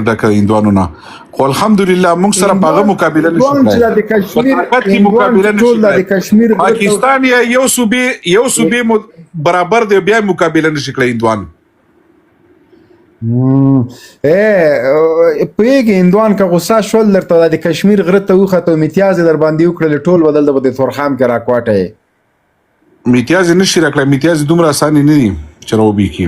ډکه هندوانو نه، خو الحمدلله موږ سره په هغه مقابله نشو هندوان چې کړای، د په کشمیر طاقت کې هندوان مقابله چې نشي ټول د کړای. کشمیر غره ته پاکستان یا یو صوبې برابر دی، بیا مقابله نشي کړای هندوان. اے پوهېږې، هندوان که غوسه شول درته، د کشمیر غره ته وخته، میتیاز یې در باندې وکړل، ټول بدل د تورخم کې راکواټه. میتیاز نشي راکړای، میتیاز دومره اسانې نه دي چې راوبي کی.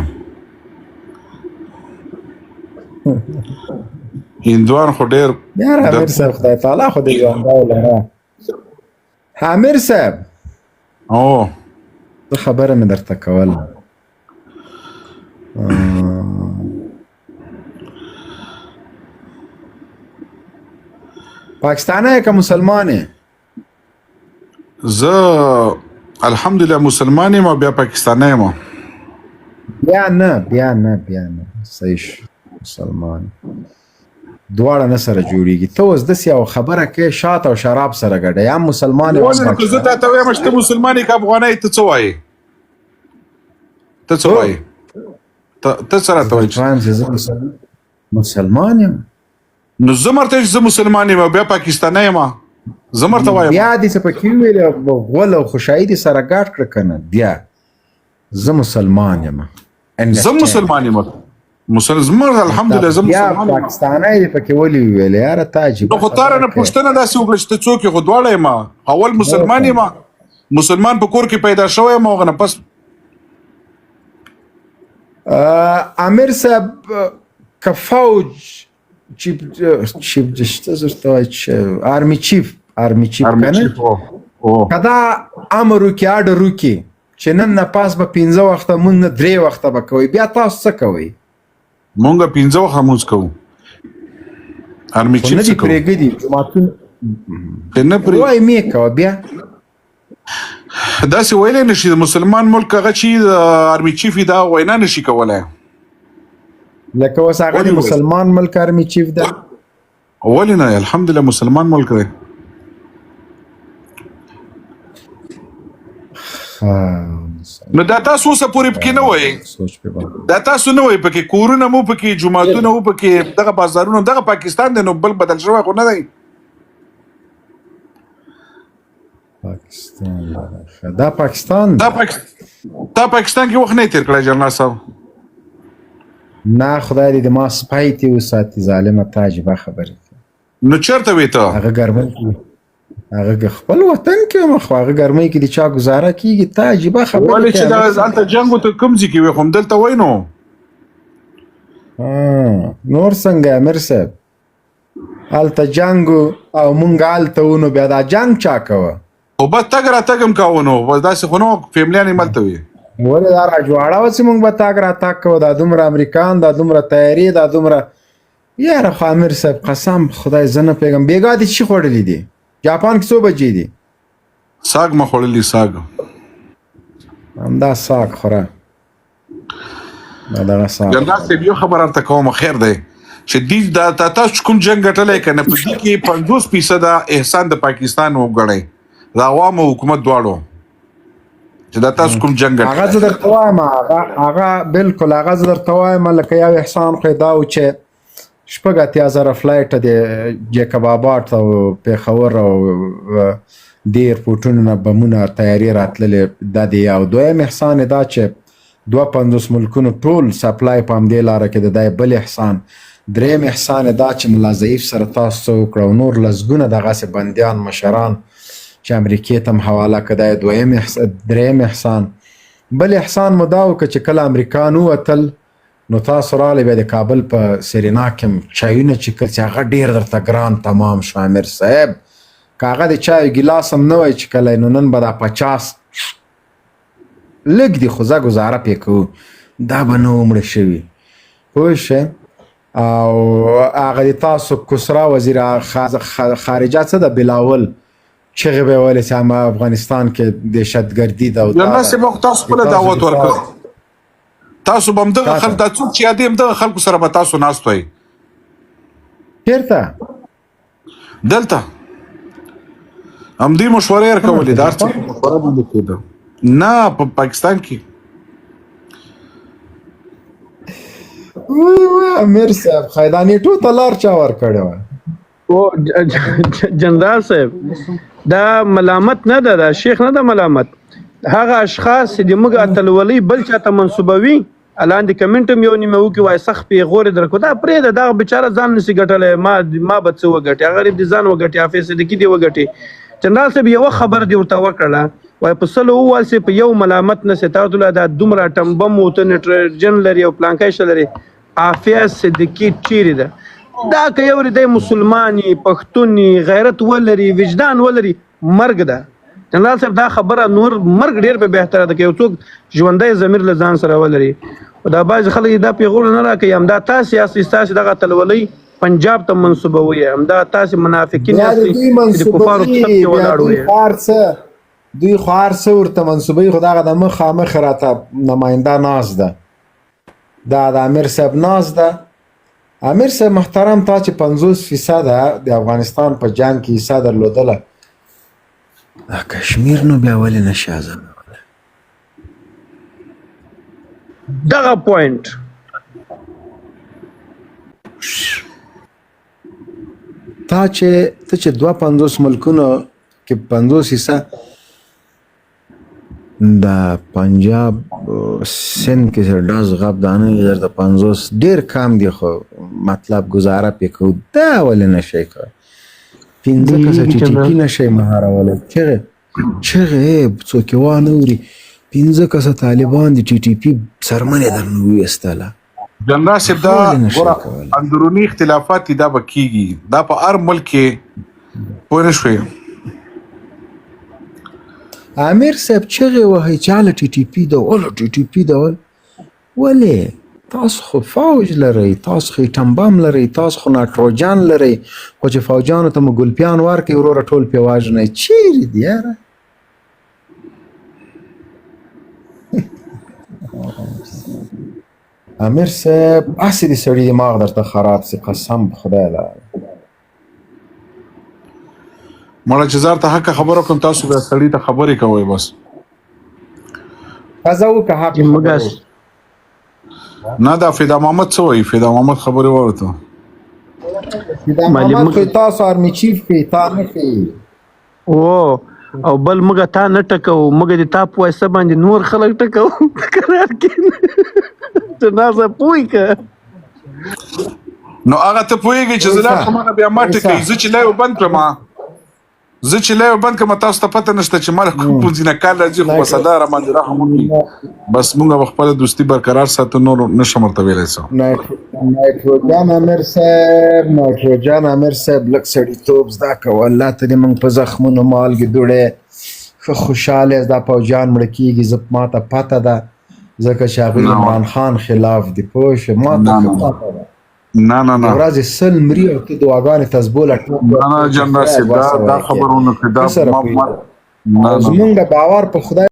هندوان خو ډېر یار امیر صاحب، خدای تعالی خو دې ژوندی لره امیر صاحب. او څه خبره مې درته کوله؟ پاکستانی که مسلمان یې؟ زه الحمدلله مسلمان یم او بیا پاکستانی یم. بیا نه، بیا نه، بیا نه، صحیح شو. مسلمان دواړه نه سره جوړیږي. ته اوس داسې یو خبره کې شات او شراب سره ګډه، یا مسلمان یې هم ولې؟ نو که زه پاکستانی. تا ته وایم چې ته مسلمان یې که افغاني، ته څه وایې؟ ته څه وایې؟ ته څه راته وایې؟ وایم چې زه مسلمان یم. نو زه مرته چې زه مسلمان یم او بیا پاکستانی یم، زه مرته وایم. بیا دې څه پکې ویل، غول او خوشحالي دې سره ګډ کړه کنه. بیا زه مسلمان یم. زه مسلمان یم، زمر الحمدلله زه بیا مسلمان یم. پاکستانی دې پکې ولې ویل یاره؟ تا عجیبه نو خو تا خبره نه کوې. پوښتنه داسې وکړه چې ته څوک یې، خو دواړه یم. اول مسلمان یم، مسلمان په کور کې پیدا شوی یم او هغه نه پس. امیر صاحب، که فوج chief justice ورته وایي چې army chief army کنه؟ chief او که دا امر وکړي، order وکړي چې نن نه پس به پنځه وخته مونږ نه، درې وخته به کوئ، بیا تاسو څه کوئ؟ مونږ پنځه وخته مونږ کوو، army خو chief نه څه دي کوو؟ پرېږدي جوماتونه. چې نه پرې وای مې کوه بیا. داسې ویلی نشي. د مسلمان ملک هغه چې د army chief دا وینا نشي کولای. لکه اوس هغه د ولې وایي؟ مسلمان ملک army chief ده. ولې نه؟ الحمدلله مسلمان ملک دی. نو دا تاسو اوسه پورې پکې نه وایئ؟ سوچ په باندې. دا تاسو نه وایئ پکې؟ کورونه مو پکې، جوماتونه مو پکې، دغه بازارونه، دغه پاکستان دی، نو بل بدل شوی خو نه دی. پاکستان دا پاکستان دا ده. تا پاکستان کې وخت نه تیر کړی جنرال صاحب؟ نه، خدای دې د ما سپی تی وساتي ظالمه، تا عجیبه خبرې کوي. نو چېرته وې ته؟ هغه ګرمۍ کې، هغه خپل وطن کې وم، خو هغه ګرمۍ کې د چا ګزاره کیږي؟ تا عجیبه خبرې ولې چې کوي. دا هلته جنګ و، ته کوم ځای کې وې؟ خو همدلته وای نو. نور څنګه امیر صاحب؟ هلته جنګ و او مونږ هلته وو، نو بیا دا جنګ چا کوه؟ خو بس تګ راتګ هم کاوه، نو بس داسې خو نه فیملیان یې ملته وي. ولې دا راجواړه وه چې مونږ به تګ راتګ کوو؟ دا دومره امریکان، دا دومره تیارې، دا دومره، یاره خو امیر صاحب، قسم خدای زه نه پوهېږم. بېګا دې چی خوړلي دي؟ جاپان کې څو بجې دي؟ ساګ ما خوړلي، ساګ. همدا ساګ خوره، دا دغه ساګ. جنرال صاحب، یو خبر درته کوم، خیر دی چې دی دا تاسو کوم جنگ ګټلی کنه، په دې کې 50% احسان د پاکستان وګڼئ، د عوامو حکومت دواړو، چې دا تاسو کوم جنگ هغه زه ګټلی. درته وایم، هغه بالکل، هغه زه درته وایم، لکه یو احسان خو یې دا و چې 86,000 flight د جیکب آباد او پېښور او دې ایرپورټونو نه بمونه تیارې راتللې، دا دی یو. دویم احسان یې دا چې 52 ملکونو ټول supply په همدې لاره کې د دی بل احسان. دریم احسان یې دا چې ملا ضعیف سره تاسو څه وکړه او نور لسګونه دغسې بندیان مشران چې امریکې ته هم حواله کړه، دا یې دویم احسان. دریم احسان، بل احسان مو دا وکړه چې کله امریکان ووتل نو تاسو راغلئ، بیا د کابل په سرینا کې هم چایونه چې کړل چې هغه ډېر درته ګران تمام شو. امیر صاحب، که هغه د چایو ګیلاس هم نه وای چې نو نن به دا 50 لږ دي، خو زه ګزاره پې کوو، دا به نه وو مړه شوي، پوه شئ؟ او هغه د تاسو کسرا وزیر خارجه څه ده، بلاول، چغې به یې ویلې چې هم افغانستان کې دهشتګردي ده او دا جنرال ده. صاحب، خو تاسو خپله تاسو دعوت دفاع ورکړ، تاسو به همدغه چاته؟ خلک، دا څوک چې یادې، همدغه خلکو سره به تاسو ناست وای. چېرته؟ دلته همدې مشورې ورکولې، دا هر څه په مشوره باندې کېده، نه په پاکستان کې. وی وی امیر صاحب خیدا نیټو ته لار چا ور کړې وه؟ او جنرال صاحب، دا ملامت نه ده، دا شیخ نه ده ملامت. هغه اشخاص چې د موږ اتلولۍ بل چاته منسوبوي، لاندې کمنټ هم یو نیمه وکي، وای سخت پیغور درکو. دا پرېږده، دا بیچاره ځان نسی ګټلی، ما به څه وګټي؟ هغه غریب دې ځان وګټي، حافظ صدیقي دې وګټي. جنرال صاحب، یوه خبر دې ورته وکړه، وای په سلو ووال سي، په یو ملامت نه سي. تا ورته دا دومره اټم بم و، ته نټروجن لري او پلانکی شه لري، عافیه صدیقي چیرې ده؟ دا که یو دی مسلمان یې، پښتون یې، غیرت ولري، وجدان ولري، مرګ ده جنرال صاحب. دا خبره نور مرګ ډیر به بهتره ده که یو څوک ژوندی ضمیر له ځان سره ولري. او دا بعضې خلک دا پیغور نه راکوي. همدا تاسې یاستئ، ستاسې دغه اتلولۍ پنجاب ته منسوبوي. همدا تاسې منافقین بیا د یاستئ دوی چې د کفارو په صف منسوبوي، کې بیا ولاړ دوی وئ. خو هر څه، دوی خو هر څه ورته منسوبوي، خو دغه د مخامخ راته نماینده ناز ده، دا د امیر صاحب ناز ده. امیر صاحب محترم، تا چې 50% د افغانستان په جنگ کې حصه درلودله، دا کشمیر نو بیا ولې نشي ازادولی؟ دغه پوینټ تا چې ته چې 52 ملکونو کې 50 حصه د پنجاب سند کې سره ډز غب دانه درته 50 ډیر کم دی، خو مطلب گزاره پې کوو. دا ولې نشي کولی؟ پنځه کسه ډېرېږي ټي ټي جنرال. پي نشي مهارولی. چغې چغې څوک یې وانه اوري. پنځه کسه طالبان دي، ټي ټي پي څرمنې درنه وویستله. جنرال صاحب، هغه دا ولې نشي ګوره، کولی؟ اندروني اختلافات دي، دا به کیږي، دا په هر ملک کې، پوه نه شوې؟ امیر صاحب چغې وهي چې هله ټي ټي پي ده، هله ټي ټي پي ده. ولې؟ تاسو خو فوج لرئ، تاسو خو اټم بم لرئ، تاسو خو نایټروجن لرئ، خو چې فوجانو ته مو ګلپیان ورکړئ، وروره ټول پې وژنئ. چیرې دي یاره؟ امیر صاحب، هسې د سړي دماغ درته خراب سي، قسم په خدای دا. مړه چې زار ته حق خبره کوم، تاسو بیا سړی ته خبرې کوئ بس. ښځه وکړه، حق چې موږ خبره وکړه. نه، دا فدا محمد څه وایي؟ فدا محمد خبرې واورته. فدا مالي محمد موږ خو تاسو آرمي چیف کوي، تا نه کوي. او او بل موږ تا نه ټکو، موږ د تا په واسطه باندې نور خلک ټکو. قرار کې جنرال صاحب پوه که. نو هغه ته پوهېږي چې زه لاړ ویسا شم، هغه بیا ما ویسا ټکوي. زه چې لایو بند کړم، زه چې لایو بند کړم، تاسو ته پته نشته چې ما له کوم پونځي نه کال راځي، خو بس الله را باندې رحم وکړي. بس موږ به خپله دوستي برقرار ساتو، نور نشم ورته ویلی څه. نایټروجن امیر صاحب، نایټروجن امیر صاحب، لږ سړیتوب زده کوه. الله ته دې موږ په زخمونو مالګې دوړې. ښه خوشحاله یاست، دا پوجان مړه کېږي، زه ماته پته ده، ځکه چې هغوی نه عمران خان خلاف دي، پوه شوې؟ ماته نه ښه نه پته ده. نه نه د نه ورځې 100 مري او ته دعاګانې تسبو لټوم نه ورکوې نه چې جنرال خدای صاحب، دا وسه دا ورکړي. خبرونه کړې، ښه دا سره ما ما پوهېږم. نه او نه زمونږ باور په خدای.